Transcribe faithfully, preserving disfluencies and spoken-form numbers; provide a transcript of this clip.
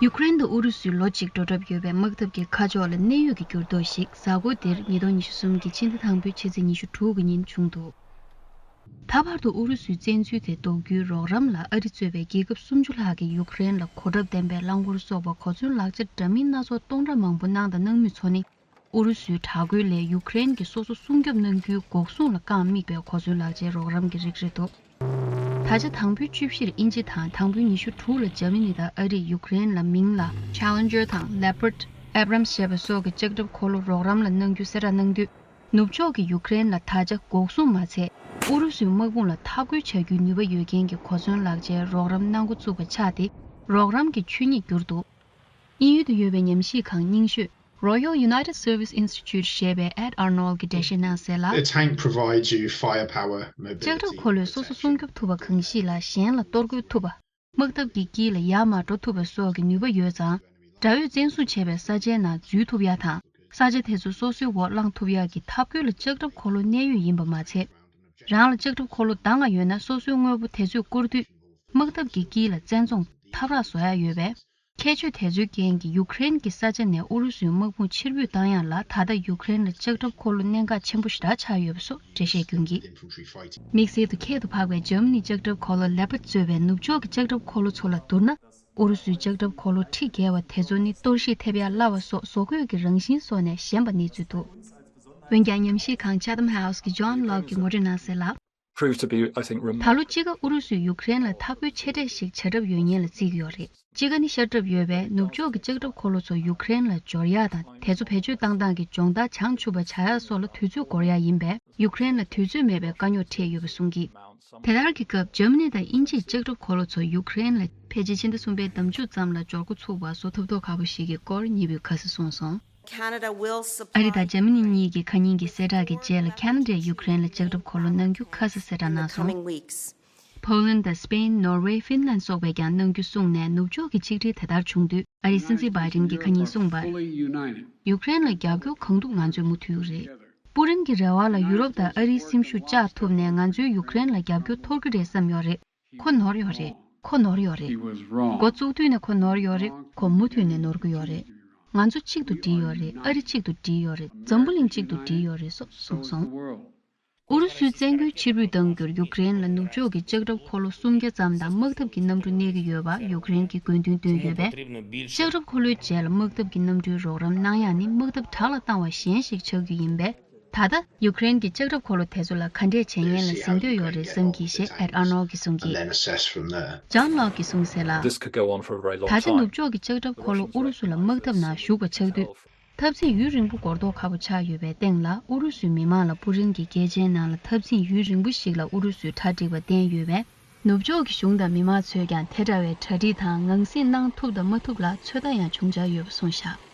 ཡུཀ་རེན་དང་ཨུ་རུ་སུའི་ལོ་གཅིག་འགྲོ་གྲབས་ཡོད་པའི་དམག་འཐབ་ཀྱི་ཁ་ཕྱོགས་ལ་གནད་ཡོད་ཀྱི་འགྱུར་ལྡོག་ཞིག་གཟའ་འཁོར་འདིར་ཉིས་སྟོང་ཉི་ཤུ་གསུམ་གྱི་ཕྱི་ཟླ་དང་པོའི་ཕྱི་ཚེས་ཉི་ཤུ་དྲུག་གི་ཉིན་བྱུང་འདུག་ད་བར་དུ་ཨུ་རུ་སུའི་བཙན་འཛུལ་དེ་ཟློག་རྒྱུའི་རོགས་རམ་ལ་ཨ་རི་གཙོས་པའི་རྒྱལ་ཁབ་སུམ་ཅུ་ལྷག་གིས་ཡུཀ་རེན་ལ་གོ་ཁྲབ་ལྡན་པའི་རླངས་འཁོར་སོགས་པ་གོ་མཚོན་ལག་ཆ་འདྲ་མིན་སྣ་ཚོགས་སྟོང་ཕྲག་མང་པོ་གནང་དང་གནང་མུས་ཚོ་ནི། ཨུ་རུ་སུའི་དྲག་རྒོལ་ལས་ཡུཀ་རེན་གྱིས་སོ་སོ་སྲུང་སྐྱོབ་གནང་རྒྱུའི་འགོག་སྲུང་ལ་རྐང་དམིགས་པའི་གོ་མཚོན་ལག་ཆའི་རོགས་རམ་གྱི་རིགས་རེད་འདུག་ད་ཆ་དང་པོའི་བཅུ་བཞིར་དབྱིན་ཇི་དང་དང་པོའི་ཉི་ཤུ་དྲུག་ལ་འཇར་མ་ནི་དང་ཨ་རིས་ཡུཀ་རེན་ལ་མིང་ལ་Challenger དང་Leopard Abrams ཞེས་པ་སོགས་ཀྱི་ལྕགས་ཁྲབ་འཁོར་ལོ་རོགས་རམ་ལ་གནང་རྒྱུ་གསལ་བསྒྲགས་གནང་དུས། ནུབ་ཕྱོགས་ཀྱིས་ཡུཀ་རེན་ལ་ད་ཆ་འགོག་སྲུང་མ་ཚད། ཨུ་རུ་སུའི་དམག་དཔུང་ལ་འཐབ་རྒོལ་བྱ་རྒྱུའི་ནུས་པ་ཡོད་མཁན་གྱི་གོ་མཚོན་ལག་ཆའི་རོགས་རམ་གནང་འགོ་བཙུགས་པ་ཆགས་ཏེ། རོགས་རམ་གྱི་ཆོས་ཉིད་གྱུར་འདུག་དབྱིན་ཡུལ་དུ་ཡོད་པའི་ཉམས་ཞིབ་ཁང་རྙིང་ཤོས་Royal United Service Institute ཞེས་པའི་Ed Arnold གྱིས་འགྲེལ་བཤད་གནང་གསལ་ལ། A tank provides you firepower, mobility, ལྕགས་ཁྲབ་འཁོར་ལོས་སོ་སོ་protection. སྲུང་སྐྱོབ་ཐུབ་པ་གང་ཞིག་ལ་གཞན་ལ་གཏོར་རྒོལ་ཐུབ་པ། དམག་འཐབ་ཀྱི་དཀྱིལ་ལ་ཡར་མར་འགྲོ་ཐུབ་པ་སོགས་ཀྱི་ནུས་པ་ཡོད་ཙང་། དགྲ་བོས་བཙན་བཟུང་བྱས་པའི་ས་ཆའི་ནང་འཛུལ་ཐུབ་ཡ་དང་། ས་ཆ་དེ་ཚོ་སོ་སོའི་འོག་བླང་ཐུབ་ཡ་གི་འཐབ་རྒོལ་ལ་ལྕགས་ཁྲབ་འཁོར་ལོ་གནད་ཡོད་ཡིན་པ་མ་ཚད། རང་ལ་ལྕགས་ཁྲབ་འཁོར་ལོ་ཟླ་ལྔ་ཡོད་ན་སོ་སོའི་དངོས་པོ་དེ་ཚོས་བསྐོར་དུས། དམག་འཐབ་ཀྱི་དཀྱིལ་ལ་བཙན་རྫོང་འཐབ་རགས་བཟོ་ཡ་ཡོད་པས། ཁྱད་ཆོས་དེ་ཚོའི་རྐྱེན་གྱིས་ཡུཀ་རེན་གྱི་ས་ཆ་ནས་ཨུ་རུ་སུའི་དམག་དཔུང་ཕྱིར་འབུད་བཏང་ཡ་ལ་ད་ལྟ་ཡུཀ་རེན་ལ་ལྕགས་ཁྲབ་འཁོར་ལོ་གནད་འགག་ཆེན་པོ་ཞེ་དྲག་ཆགས་ཡོད་པ་སོགས་འགྲེལ་བཤད་བསྐྱོན་གྱིས། དམིགས་བསལ་དུ་ཁྱད་དུ་འཕགས་པའི་འཇར་མ་ནིའི་ལྕགས་ཁྲབ་འཁོར་ལོ་Leopard གཙོས་པའི་ནུབ་ཕྱོགས་ཀྱི་ལྕགས་ཁྲབ་འཁོར་ལོ་ཚོ་ལ་བསྡུར་ན། ཨུ་རུ་སུའི་ལྕགས་ཁྲབ་འཁོར་ལོ་ཁྲི་བརྒལ་བ་དེ་ཚོ་ནི་གཏོར་བཤིག་ཐེབས་ཡ་སླ་བ་སོགས་བཟོ་བཀོད་ཀྱི་རང་བཞིན་སོགས་ནས་ཞན་པ་གནས་ཚུལ་འདུག་འོན་ཀྱང་ཉམས་ཞིབ་ཁང་Chatham House གི་John Locke གིས་ངོ་སྤྲོད་གནང་གསལ་ལ། Proved to be, I think, rem- ད་ལོ་དཔྱིད་ཀ་ཨུ་རུ་སུས་ཡུཀ་རེན་ལ་འཐབ་རྒོལ་ཆེ་གྲས་ཤིག་བྱ་གྲབས་ཡོད་ཉེན་ལ་བརྩི་གི་ཡོད་རེད། དཔྱིད་ཀ་ནི་ཤར་གྲབས་ཡོད་པས་ནུབ་ཕྱོགས་ཀྱི་ལྕགས་ཁྲབ་འཁོར་ལོ་ཚོ་ཡུཀ་རེན་ལ་འབྱོར་ཡག་དང་དེ་ཚོ་བེད་སྤྱོད་བཏང་སྟངས་ཀྱི་སྦྱོང་བརྡར་བྱང་ཆུབ་པ་བྱ་ཡག་སོགས་ལ་དུས་ཚོད་འགོར་ཡག་ཡིན་པས་ཡུཀ་རེན་ལ་དུས་ཚོད་མེད་པའི་དཀའ་རྙོག་འཕྲད་ཡོད་པ་གསུངས་ཀྱིས། དེ་ལྟར་གྱི་སྐབས་འཇར་མ་ནི་དང་དབྱིན་ཇིས་ལྕགས་ཁྲབ་འཁོར་ལོ་ཚོ་ཡུཀ་རེན་ལ་ཕལ་ཆེར་ཕྱི་ཟླ་གསུམ་པའི་ཟླ་མཇུག་ཙམ་ལ་འབྱོར་འགོ་ཚུགས་པ་བཟོ་ཐུབ་མདོག་ཁ་པོ་ཞིག་གི་སྐོར་ཉེ་བོས་ཁ་གསལ་གསུངས་སོང་། Canada will supply ཨ་རི་དང་འཇར་མ་ནི་གཉིས་ཀྱིས་ཁ་ཉིན་གྱི་གསལ་བསྒྲགས་ཀྱི་རྗེས་ལ་ཁ་ན་ཌས་ཡུཀ་རེན་ལ་ལྕགས་ཁྲབ་འཁོར་ལོ་གནང་རྒྱུ་ཁ་གསལ་གསལ་བསྒྲགས་གནང་སོང་། Coming weeks. Poland དང་Spain, Norway, Finland སོགས་པས་ཀྱང་གནང་རྒྱུ་གསུངས་ནས་ནུབ་ཕྱོགས་ཀྱི་ཆིག་སྒྲིལ་དེ་ལྟར་བྱུང་དུས་ཨ་རིའི་སྲིད་འཛིན་Biden གྱིས་ཁ་ཉིན་གསུངས་པར། ཡུཀ་རེན་ལ་རྒྱབ་སྐྱོར་གང་ཐུབ་ང་ཚོས་མུ་མཐུད་ཀྱི་རེད། པུ་རིན་གྱི་རེ་བ་ལ་ཡུ་རོབ་དང་ཨ་རིའི་སེམས་ཤུགས་བཅག་ཐུབ་ནས་ང་ཚོའི་ཡུཀ་རེན་ལ་རྒྱབ་སྐྱོར་འཐོར་གྱི་རེད་བསམ་ཡོད་རེད། ཁོ་ནོར་ཡོད་རེད། ཁོ་ནོར་ཡོད་རེད། འགོ་བཙུགས་དུས་ནས་ཁོ་ནོར་ཡོད་རེད། ཁོ་མུ་མཐུད་ནས་ནོར་གྱི་ཡོད་རེད། ང་ཚོ་གཅིག་ཏུ་སྒྲིལ་ཡོད་རེད། ཨ་རི་གཅིག་ཏུ་སྒྲིལ་ཡོད་རེད། འཛམ་བུ་གླིང་གཅིག་ཏུ་སྒྲིལ་ཡོད་རེད་སོགས་གསུངས་སོང་། ཨུ་རུ་སུའི་བཙན་རྒོལ་ཕྱིར་འབུད་གཏང་རྒྱུར་ཡུཀ་རེན་ལ་ནུབ་ཕྱོགས་ཀྱི་ལྕགས་ཁྲབ་འཁོར་ལོ་སུམ་བརྒྱ་ཙམ་དང་དམག་འཐབ་ཀྱི་གནམ་གྲུ་གནས་ཀྱི་ཡོད་པ་ཡུཀ་རེན་གྱིས་དགོས་འདུན་བཏོན་ཡོད་པས། ལྕགས་ཁྲབ་འཁོར་ལོའི་རྗེས་ལ་དམག་འཐབ་ཀྱི་གནམ་གྲུའི་རོགས་རམ་གནང་ཡག་ནི་དམག་འཐབ་དྲག་ལ་བཏང་བ་གཞན་ཞིག་ཆགས་རྒྱུ་ཡིན་པས། ད་ལྟ་ཡུཀ་རེན་གྱི་ལྕགས་ཁྲབ་འཁོར་ལོ་དེ་ཚོ་ལ་ག་འདྲས་བྱེད་ཉེན་ལ་གཟེངས་བསྟོད་ཡོད་རེད་བསམ་གྱིས་ཞེས་Ed Arnold གྱིས་གསུངས་ཀྱིས། John Locke གྱིས་གསུངས་གསལ་ལ། This could go on for a very long time. ད་ཆ་ནུབ་ཕྱོགས་ཀྱི་ལྕགས་ཁྲབ་འཁོར་ལོ་ཨུ་རུ་སུ་ལ་དམག་འཐབ་ནང་ཞུགས་པ་ཆགས་དུས། འཐབ་འཛིང་ཡུན་རིང་པོ་འགོར་མདོག་ཁ་པོ་ཆགས་ཡོད་པའི་སྟེང་ལ་ཨུ་རུ་སུའི་མི་མང་ལ་པུ་རིན་གྱི་སྐད་ཆའི་ནང་ལ་འཐབ་འཛིང་ཡུན་རིང་པོ་ཞིག་ལ་ཨུ་རུ་སུས་གྲ་སྒྲིག་པ་བསྟན་ཡོད་པས། ནུབ་ཕྱོགས་ཀྱི་གཞུང་དང་མི་མང་ཚོས་ཀྱང་དེ་འདྲ་བའི་གྲ་སྒྲིག་དང་ངང་སྲིད་གནང་ཐུབ་དང་མ་ཐུབ་ལ་ཚོད་ལྟ་ཡང་བྱུང་འཆར་ཡོད་པ་གསུངས་བཞག